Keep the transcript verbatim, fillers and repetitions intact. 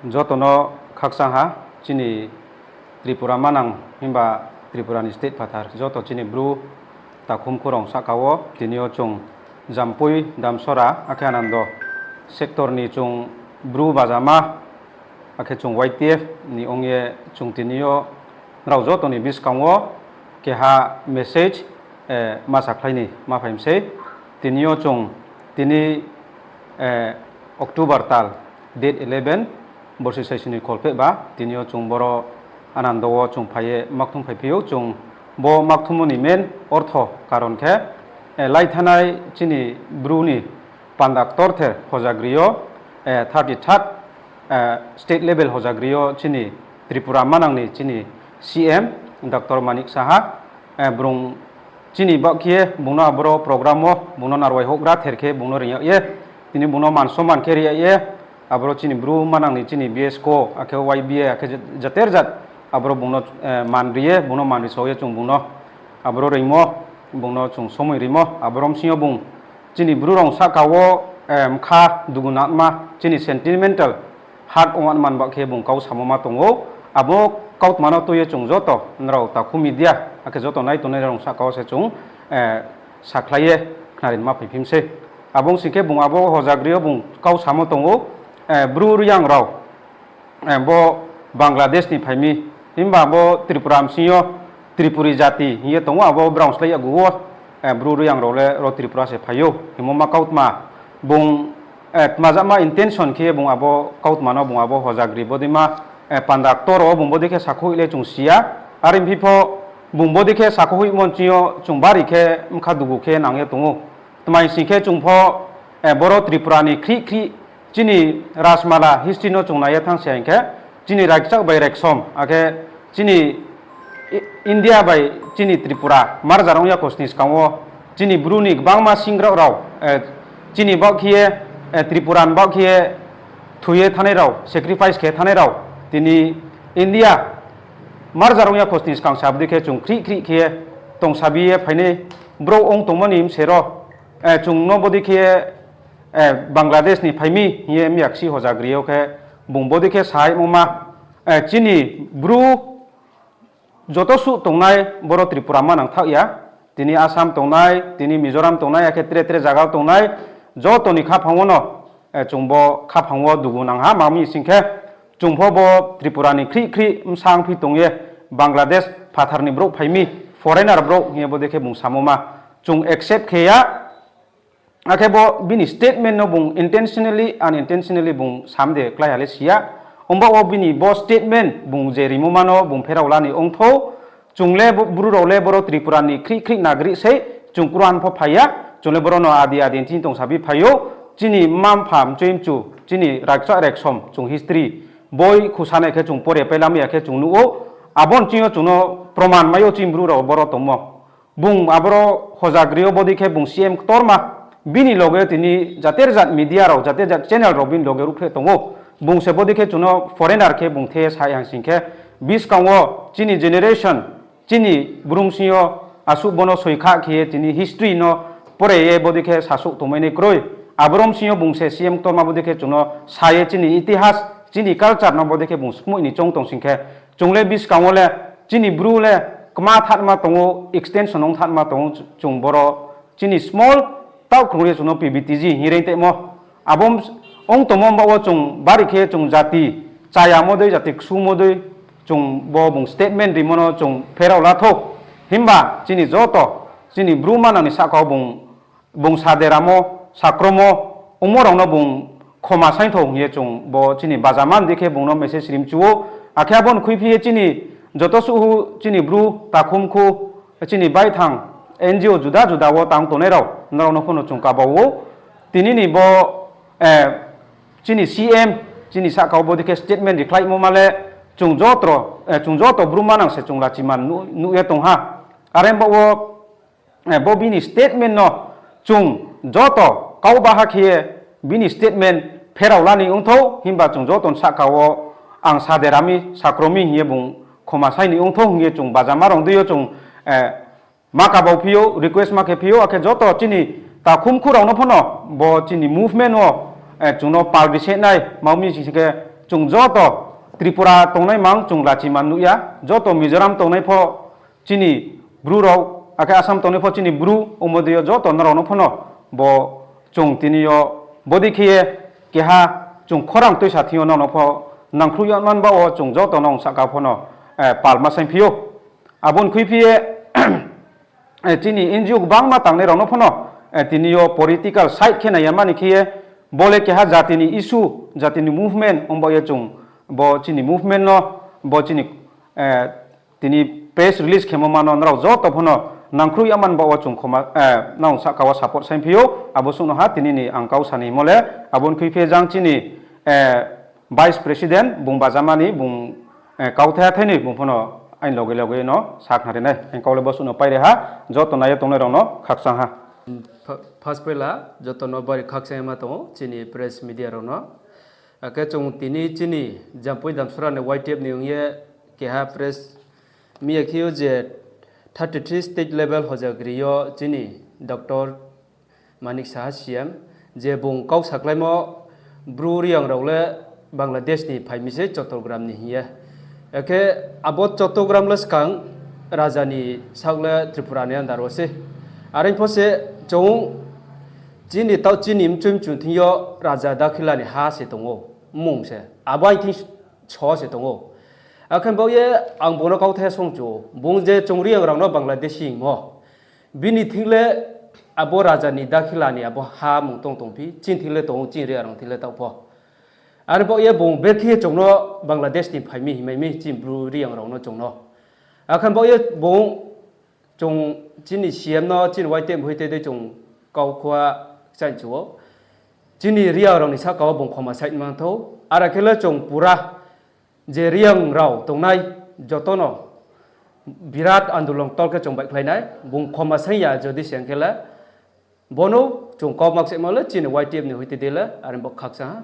Joto no khakchang ha, chini Tripura manang himba Tripura ni state phathar joto chini Bru takhumkhu rao sahka wo tini yo chung Jampui, Damsora akhe Anando sector ni chung Bru bajama, akhe chung Y T F ni ong ye chung tini yo nrao joto ni buskang wo keha message ma sakhlai ni ma phai mi sei. Tini yo chung tini October tal date eleven, borsi saisi ni kholphehba, tini yo chung boro Anando wo chung phai ye makthum phaiphi ou. Chung bo makthummo ni main ortho karon khe, laithanai chini Bru ni panda ktorther hojagri yo, thirty third state level hojagri yo chini Tripura manang ni chini C M Doctor Manik Saha, brung chini baoh khe ye bung no aboro program wo bung no narwai houhgra ther khe bung no reing yag ye, tini bung no man somman khe ri yag ye, aboro chini Bru manang ni chini B S ko akhe Y B A akhe jater jat aboro bung no man ri ye, bung no man ri sao ye chung bung no aboro reingmo, bung no chung somoi rimo, aboro bsing yo bung chini Bru rao sahka wo mkha dugu nangma chini sentimental hurt ong man baoh khe bung kau samo ma tong ou. Abo kautma no tui ye chung joto nrao takhu media akhe joto nai tongnai rao sahka wo se chung sakhlai ye khnari ma phaiphi mi sei. Abo ong sing khe bung abo hojagri yo bung kau samo tong ou, Bru Reang rao bo Bangladesh ni phai mi, himba bo Tripura bsing yo Tripuri jati hing ye tong ou, abo brao slái yakgu wo Bru Reang rao le ro Tripura se phai ou hingmo ma kautma bung tmajama intention khe ye bung abo kautma no bung abo hojagri bodeima panda ktor wo bung bodei khe sakhoih le chung si ya. Are phi pho bung bodei khe sakhoihmo nching yo chung bari khe mkha dugu khe nang ye tong ou. Tma hing sing khe chung pho boro Tripura ni khrih khrih chini Rajmala history no chung nai ye thanng se hing khe, chini raikchak bai reksom akhe chini India bai chini Tripura merger ong ya khosni skang wo chini Bru ni gbangma singgraoh rao, chini baoh khe ye, Tripura ni baoh khe ye thoi ye thanngnai rao, sacrifice khe thanngnai rao, tini India merger ong ya khosni skang se abo dei khe chung khrih khrih khe ye tongsabi ye phainai brouh ong tongmo ni bsero, chung no bodei khe ye Bangladesh ni phai mi hing ye miyaksi hojagri yo khe bung bodei khe sahaimo ma, chini Bru joto suh tongnai boro Tripura manang thaoh ya, tini Assam tongnai, tini Mizoram tongnai, akhe tre tre zaga wo tongnai, joto ni khaphang wo no chung bo khaphang wo dugu nang ha, ma mi sing khe chung pho bo Tripura ni khrih khrih bsa ongphi tong ye Bangladesh phathar ni brouh phai mi, foreigner brouh hing ye bodei khe bung samo ma chung accept khe ya. Akhe bo bini statement no bung intentionally, unintentionally bung sam de klái ha le si ya. Ongba wo bini bo statement bung je rimo ma no bung pherao la ni ongthou. Chung le Bru rao le boro Tripura ni khrih khrih nagrih sei, chung kruhan pho phai ya, chung le boro no adi adi nching tongsabi phai ou. Chini mma-mpha mchoi mchu, chini raikchak reksom chung history boi khusanai khe chung pore pailamai ya khe chung nuh ou. Abo nching yo chung no proman mai ou chini Bru rao boro tongmo. Bung aboro hojagri yo bodei khe bung C M ktorma, bini loge tini jater jat media rao, jater jat channel rao bini loge ruhphreh tong ou. Bung se bodei khe chung no foreigner khe bung the sa hai hang sing khe, buskang wo chini generation, chini Bru bsing yo asuh bo no soi kha khe ye tini history no pore ye bodei khe sasouh tongmai nai kroi. Aboro bsing yo bung se C M ktorma bodei khe chung no sa ye chini itihas, chini culture no bodei khe bung skmoih ni choung tong sing khe, chung le buskang wo le chini Bru le kma thanma tong ou, extension ong thanma tong ou, chung boro chini small taoh krung ye chung no P V T G hing reing tongmo. Abo ong tongmo baoh wo chung bari khe chung jati chayamo dei, jati ksumo dei, chung bo bung statement rimo no chung pherao la thou. Himba chini joto, chini Bru manang ni sahka wo bung bung saderamo, sakromo, ongmo rao no bung khoma saing thou hing ye chung bo chini bajama ni dei khe bung no message ri mchu ou. Akhe abo ni khuiphi ye chini joto suh hu chini Bru takhumkhu, chini baithang N G O juda juda wo tang tongnai rao, nrao no pho no chung kaba ou. Tini ni bo chini C M, chini sahka wo bodei khe statement rikhlaimo ma le, chung joto, chung joto Bru manang se chung lachiman nuh ye tong ha. Are baoh wo bo bini statement no chung joto kau baha khe ye bini statement pherao la ni ongthou, himba chung joto ni sahka wo ang saderami, sakromi hing ye bung khoma sai ni ongthou hing ye chung bajama rao dei yo chung ma kaba phi ou, request ma khe phi ou, akhe joto chini takhumkhu rao no pho no bo chini movement wo chung no pal ri se nai, ma mi sing khe chung joto Tripura tongnai mang chung lachi man nuh ya, joto Mizoram tongnai pho chini Bru rao, akhe Assam tongnai pho chini Bru, omo dei yo joto nrao no pho no bo chung tini yo bodei khe ye keha chung khorang tuisa thing yo nrao no pho nangkhruh ya man baoh wo chung joto nrao sahka pho no, eh, palma saingphi ou. Abo ni khuiphi ye, eh, chini N G O gbangma tangnai rao no pho no, eh, tini yo political side khe nai ya mani khe ye, bo le keha jati ni issue, jati ni movement, ong baoh ye chung bo chini movement no, bo chini, eh, tini press release khemo ma no nrao joto pho no nangkhruh ya man baoh wo chung khoma, eh, nrao sahka wo support saingphi ou. Abo suh no ha tini ni ang kau sa ni himo le, abo ni khuiphi ye jang chini, eh, Vice President bung bajama ni bung, eh, kauthai thai ni bung pho no aini loge loge no sakhnari nai. Ang kau le bo suh no pairi ha, joto nai ye tongnai rao no khakchang ha. First poila joto no bari khakchang ye ma tong ou chini press media rao no. Akhe chung tini chini Jampui Damsara ni Y T F ni ong ye keha press meet khe ou je thirty three state level hojagri yo chini Doctor Manik Saha C M, je bung kau sakhlaimo Bru Reang rao le Bangladesh ni phai mi se Chattogram ni hing ye. Akhe abo Chattogram le skang raja ni saoh le Tripura ni under wo se. Are pho se chung chini taoh chini mchoi mchung thing yo raja dakhila ni ha se tong ou, mmung se. Abo aini thing so se tong ou. Akhe baoh ye ang bung no kauthai songchu ou. Bung je chung Reang rao no Bangladeshi hingmo, bini thing le abo raja ni dakhila ni abo ha mung tong tongphi, chini thing le tong ou, chini Reang rao thing le taoh pho. Are baoh ye bung bekhe chung no Bangladesh ni phai mi hingmai mi chini Bru Reang rao no chung no. Akhe baoh ye bung chung chini C M no, chini Y T F hoite dei chung kau khua kchaih chu ou. Chini Reang rao ni sahka wo bung khoma saih man thou. Are khe le chung pura je Reang rao tongnai joto no birat andolon tol khe chung baihkhlai nai. Bung khoma saing ya jodi se ong khe le, bo no chung kau ma kchaihmo le chini Y T F ni hoite dei le, are bo khakchang ha.